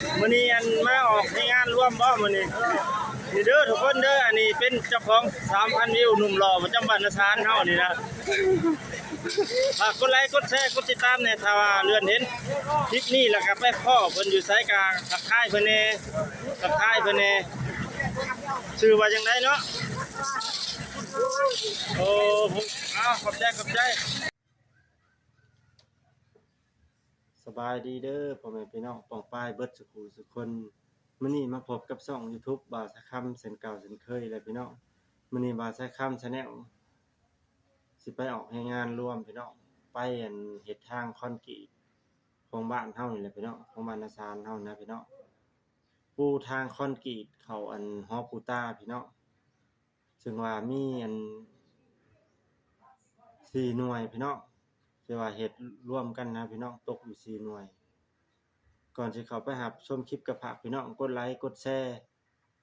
ມື້ນີ້ອັນມາອອກໃນງານລວມບໍ່ມື້ນີ້? ນີ້ເດີທຸກຄົນເດີ ອັນນີ້ເປັນເຈົ້າຂອງສາມພັນວິວ ໜຸ່ມຫຼໍ່ປະຈຳບ້ານນາຊານເຮົານີ້ນະ. ຝາກກົດໄລກົດແຊກົດຕິດຕາມແດ່ ຖ້າວ່າເລື່ອນເຫັນຄລິບນີ້ແລ້ວກໍໄປພໍ້ເພິ່ນຢູ່ໃສກໍທັກທາຍເພິ່ນແດ່ ທັກທາຍເພິ່ນແດ່. ຊື່ວ່າຈັ່ງໃດເນາະ? ໂອ້ ເອົາ ຂອບໃຈ ຂອບໃຈ. ສະບາຍດີເດີພໍ່ແມ່ພີ່ນ້ອງປ້ອງປາຍເບິດສູ່ຜູ້ສູ່ຄົນ. ມື້ນີ້ມາພົບກັບຊ່ອງຢູທູບບ່າວສາຍຄຳເຊັ່ນເກົ່າເຊັ່ນເຄີຍແຫຼະພີ່ນ້ອງ. ມື້ນີ້ບ່າວສາຍຄຳແຊນແນວຊິໄປອອກແຮງງານລວມພີ່ນ້ອງ ໄປອັນເຮັດທາງຄອນກຣີດຂອງບ້ານເຮົານີ້ແຫຼະພີ່ນ້ອງ ຂອງບ້ານນາຊານເຮົານະພີ່ນ້ອງ. ປູທາງຄອນກຣີດເຂົ້າອັນຫໍປູຕາພີ່ນ້ອງ. ເຊິ່ງວ່າມີອັນສີ່ໜ່ວຍພີ່ນ້ອງ ທີ່ວ່າເຮັດລວມກັນນະພີ່ນ້ອງ ຕົກຢູ່ສີ່ໜ່ວຍ. ກ່ອນຊິເຂົ້າໄປຮັບຊົມຄລິບ ກໍຝາກພີ່ນ້ອງກົດໄລກົດແຊ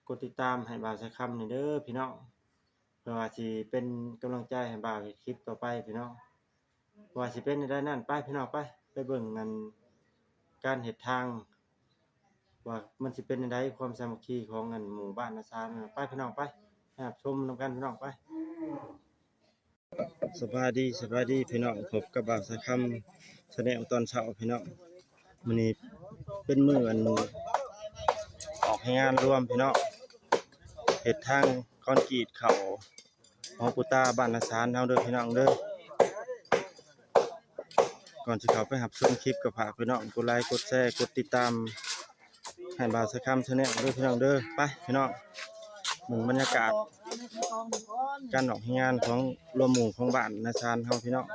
ກົດຕິດຕາມໃຫ້ບ່າວສາຍຄຳແດ່ເດີພີ່ນ້ອງ ເພື່ອວ່າຊິເປັນກຳລັງໃຈໃຫ້ບ່າວເຮັດຄລິບຕໍ່ໄປພີ່ນ້ອງ. ວ່າຊິເປັນແນວໃດນັ້ນ ໄປພີ່ນ້ອງ ໄປ ໄປເບິ່ງອັນການເຮັດທາງ ວ່າມັນຊິເປັນແນວໃດ ຄວາມສາມັກຄີຂອງອັນໝູ່ບ້ານນາຊານ. ໄປພີ່ນ້ອງ ໄປ ໄປຮັບຊົມນຳກັນພີ່ນ້ອງ ໄປ. ສະບາຍດີ ສະບາຍດີພີ່ນ້ອງ ພົບກັບບ່າວສາຍຄຳແຊນແນວຕອນເຊົ້າພີ່ນ້ອງ. ມື້ນີ້ເປັນມື້ອັນອອກແຮງງານລວມພີ່ນ້ອງ ເຮັດທາງຄອນກຣີດເຂົ້າ ຫໍປູຕາບ້ານນາຊານເຮົາເດີພີ່ນ້ອງເດີ. ກ່ອນຊິເຂົ້າໄປຮັບຊົມຄລິບ ກໍຝາກພີ່ນ້ອງກົດໄລກົດແຊກົດຕິດຕາມໃຫ້ບ່າວສາຍຄຳແຊນແນວເດີພີ່ນ້ອງເດີ. ໄປພີ່ນ້ອງ ເບິ່ງບັນຍາກາດການອອກແຮງງານຂອງລວມໝູ່ຂອງບ້ານນາຊານເຮົາພີ່ນ້ອງ.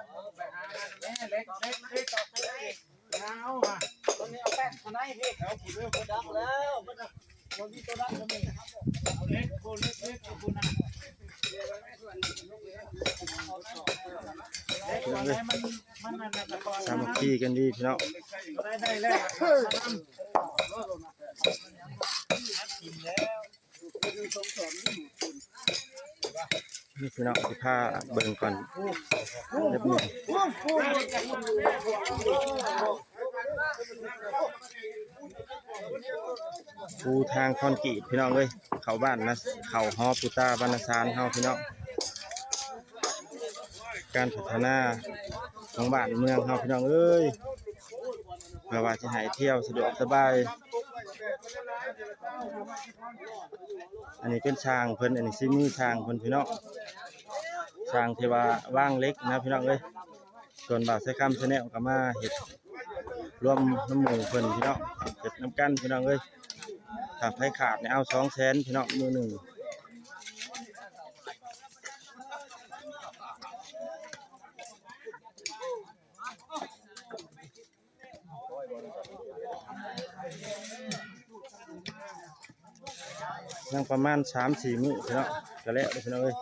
ສາມັກຄີກັນດີພີ່ນ້ອງ. ນີ້ພີ່ນ້ອງ ຊິພາເບິ່ງກ່ອນ ແບບນີ້ ປູທາງຄອນກຣີດພີ່ນ້ອງເອີຍ ເຂົ້າບ້ານນະ ເຂົ້າຫໍປູຕາບ້ານນາຊານເຮົາພີ່ນ້ອງ. ການພັດທະນາຂອງບ້ານເມືອງເຮົາພີ່ນ້ອງເອີຍ ເພື່ອວ່າຊິໃຫ້ທ່ຽວສະດວກສະບາຍ. ອັນນີ້ເປັນຊ່າງເພິ່ນ ອັນນີ້ສີມືຊ່າງເພິ່ນພີ່ນ້ອງ ຊ່າງທີ່ວ່າວາງເຫຼັກນະພີ່ນ້ອງເອີຍ. ສ່ວນບ່າວສາຍຄຳແຊນແນວກໍມາເຮັດລວມນຳໝູ່ເພິ່ນພີ່ນ້ອງ ເຮັດນຳກັນພີ່ນ້ອງເອີຍ. ຖ້າໃຜຂາດນີ້ເອົາສອງແສນພີ່ນ້ອງ ມື້ໜຶ່ງ. ຍັງປະມານສາມສີ່ມື້ເນາະ ກະແລ້ວເດີພີ່ນ້ອງເອີຍ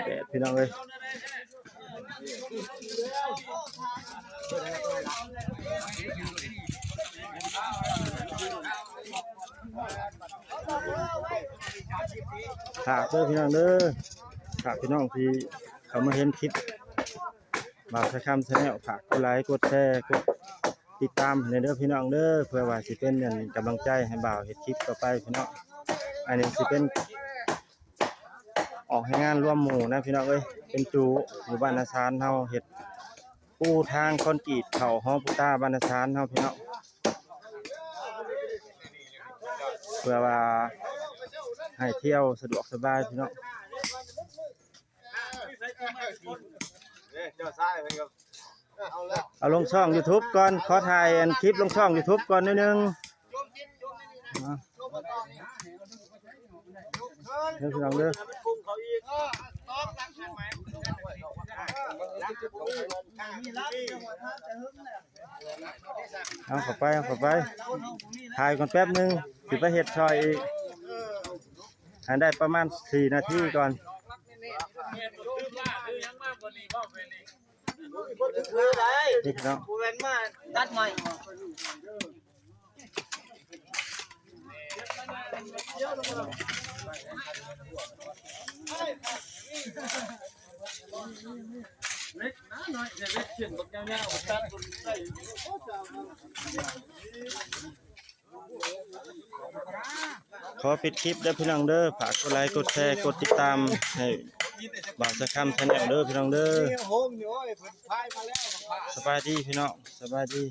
ແດດພີ່ນ້ອງເອີຍ. ຝາກເດີພີ່ນ້ອງເດີ ຝາກພີ່ນ້ອງທີ່ເຂົ້າມາເຫັນຄລິບບ່າວສາຍຄຳແຊນແນວ ຝາກກົດໄລກົດແຊ ກົດຕິດຕາມໃຫ້ແດ່ເດີພີ່ນ້ອງເດີ ເພື່ອວ່າຊິເປັນອັນກຳລັງໃຈໃຫ້ບ່າວເຮັດຄລິບຕໍ່ໄປພີ່ນ້ອງ. ອັນນີ້ຊິເປັນ ອອກແຮງງານລວມໝູ່ນະພີ່ນ້ອງເອີຍ ເປັນຈູຢູ່ບ້ານນາຊານເຮົາ ເຮັດປູທາງຄອນກຣີດເຂົ້າຫໍປູຕາບ້ານນາຊານເຮົາພີ່ນ້ອງ ເພື່ອວ່າໃຫ້ທ່ຽວສະດວກສະບາຍພີ່ນ້ອງ. ເອົາລົງຊ່ອງຢູທູບກ່ອນ ຂໍຖ່າຍອັນຄລິບລົງຊ່ອງຢູທູບກ່ອນໜ້ອຍໜຶ່ງ ເດີພີ່ນ້ອງເດີ. ເອົາເຂົ້າໄປ ເອົາເຂົ້າໄປ ຖ່າຍກ່ອນແປັບໜຶ່ງ ຊິໄປເຮັດຊ່ອຍອີກ ໃຫ້ໄດ້ປະມານສີ່ນາທີກ່ອນ. ນີ້ເນາະ ບໍ່ແມ່ນມາຕັດໄມ້. ຂໍປິດຄລິບເດີພີ່ນ້ອງເດີ ຝາກກົດໄລກົດແຊກົດຕິດຕາມໃຫ້ບ່າວສາຍຄຳ Channel ເດີພີ່ນ້ອງເດີ. ສະບາຍດີພີ່ນ້ອງ ສະບາຍດີ.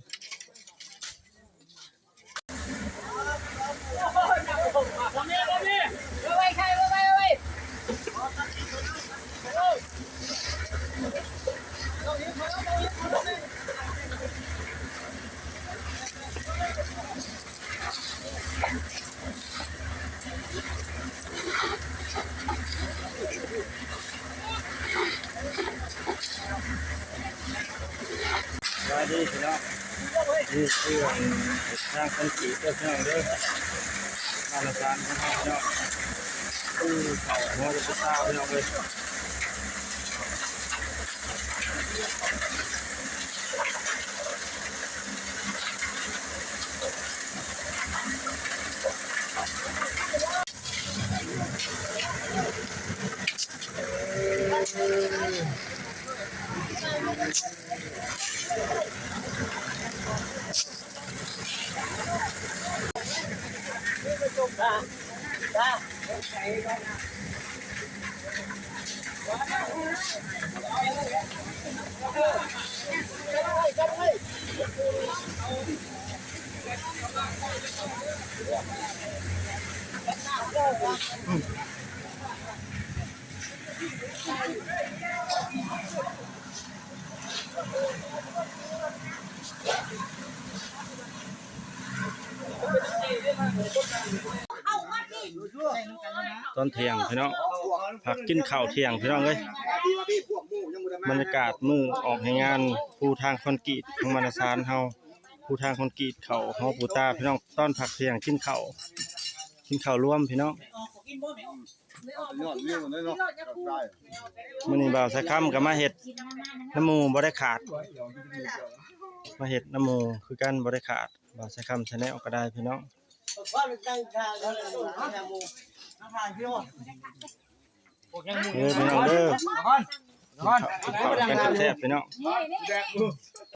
ສະບາຍດີພີ່ນ້ອງ ນີ້ຄືທາງຄົນກຣີດເດີພີ່ນ້ອງເດີ ມາລະສານຂອງເຮົາພີ່ນ້ອງ ຄືເຂົ້າຫົວຈະຕາພີ່ນ້ອງເອີຍ. ຕອນທ່ຽງພີ່ນ້ອງ ພັກກິນເຂົ້າທ່ຽງພີ່ນ້ອງເອີຍ ບັນຍາກາດມື້ອອກແຮງງານ ພູທາງຄອນກຣີດຂອງມາລະສານເຮົາ ພູທາງຄອນກຣີດເຂົ້າຫໍປູຕາພີ່ນ້ອງ ຕອນພັກທ່ຽງກິນເຂົ້າ ກິນເຂົ້າລວມພີ່ນ້ອງ. ມື້ນີ້ບ່າວສາຍຄຳກໍມາເຮັດນຳໝູ່ບໍ່ໄດ້ຂາດ ມາເຮັດນຳໝູ່ຄືກັນບໍ່ໄດ້ຂາດ ບ່າວສາຍຄຳ Channel ກໍໄດ້ພີ່ນ້ອງ ເດີພີ່ນ້ອງເດີ ກິນເຂົ້າກັນແຊບໆພີ່ນ້ອງ.